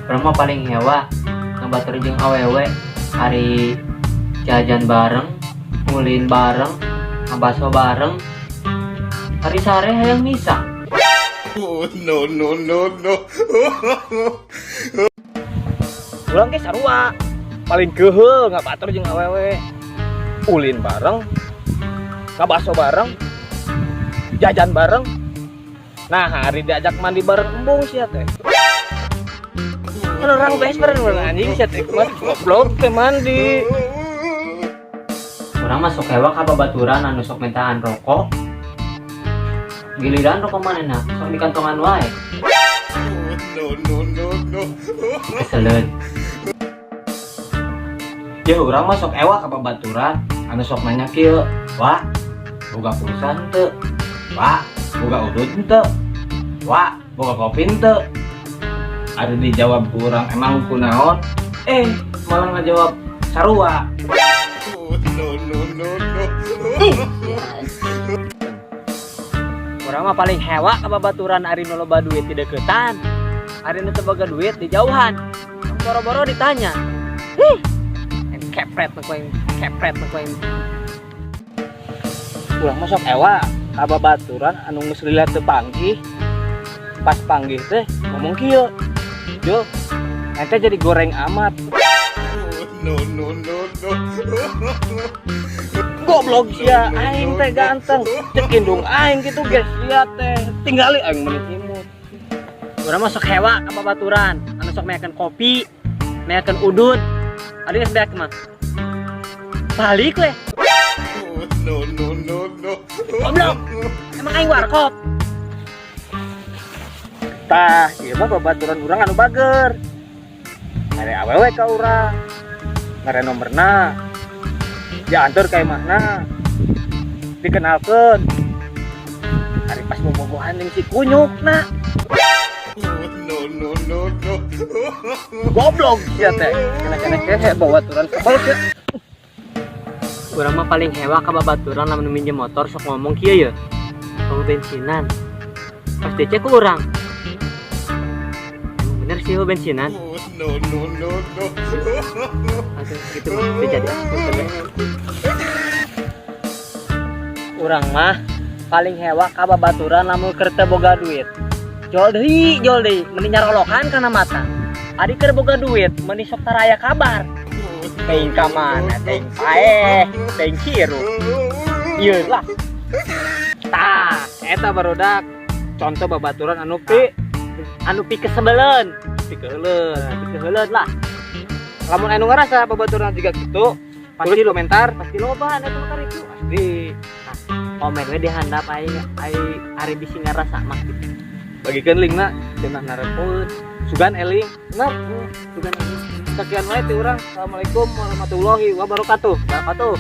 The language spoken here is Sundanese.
Urang mah paling hewa ngabatur jeung awewe, hari jajan bareng, ngulin bareng, ngabaso bareng, hari sare hayang misa. Oh, no, no, no, no. Urang ge sarua. Paling keuheul ngabatur jeung awewe. Ulin bareng, ngabaso bareng, jajan bareng. Nah, hari diajak mandi bareng embung sia teh. Kan orang best friend urang anjing sia teh. Mah goblok teh mandi. Urang mah sok hewa ka babaturan anu sok mintaan rokok. Giliran rokok manehna sok dikantongan wae. No, no, no, no. Keseleun. Ya urang mah sok ewa ka babaturan anu sok nanya kieu, "Wah, boga pulsa henteu? Wah, boga udut henteu? Wah, boga kopi henteu?" Ada dijawab ku urang, "Emang kunaon?" Eh, malah ngajawab sarua. Oh, no, no, no, no. Urang mah paling hewa ka babaturan ari nu loba duit di deukeutan. Ari nu teu boga duit di jauhan. Boro-boro ditanya. Hih. Kepret nu aing, kepret nu aing. Urang mah sok ewa ka babaturan anu geus lila teu panggih. Pas panggih teh ngomong kieu, "Jo, ente jadi goreng amat." No, no, no, no. Goblok sia, aing teh ganteng. Cek indung aing gitu guys, sia teh. Tinggali aing menit imut. Urang mah sok hewa ka babaturan anu sok meakeun kopi, meakeun udut. Ari geus beak mah. Balik we. No, no, no, no. Goblok. Emang aing warkop. Tah, ieu mah babaturan urang anu bager. Mere awewe ka urang. Mere nomorna. Diantar ka imahna. Dikenalkeun. Hari pas bobogohan jeung si kunyukna. No, no, no, no. Goblok sia teh. Kena-kena kehe babaturan sebel sia. Urang mah paling hewa ka babaturan lamun minjem motor sok ngomong kieu ye. Mau bensinan. Pas dicek ku urang. Emang bener sih mau bensinan. No, no, no, no. Aduh, gitu mah teu jadi ah, punten we. Urang mah paling hewa ka babaturan lamun keur teu boga duit. Jol deui, meni nyarolokan kana mata. Ari keur boga duit, meni sok taraya kabar. Teuing ka mana, teuing paeh, teuing hirup. Ieu lah. Tah, eta barudak contoh babaturan anu pi Anu pikesebeleun, pikeuleun. Pikeheuleun lah. Lamun anu ngarasa babaturan juga gitu, Pasti tulis komentar. Pasti loba anu mah itu. Pasti. Komen we di handap aing aing ari bisi ngarasa mah gitu. Bagikeun linkna cenah narepoeun. Sugan eling. Benar. Sugan eling. Sekian wae ti urang. Assalamualaikum warahmatullahi wabarakatuh. Wabarakatuh.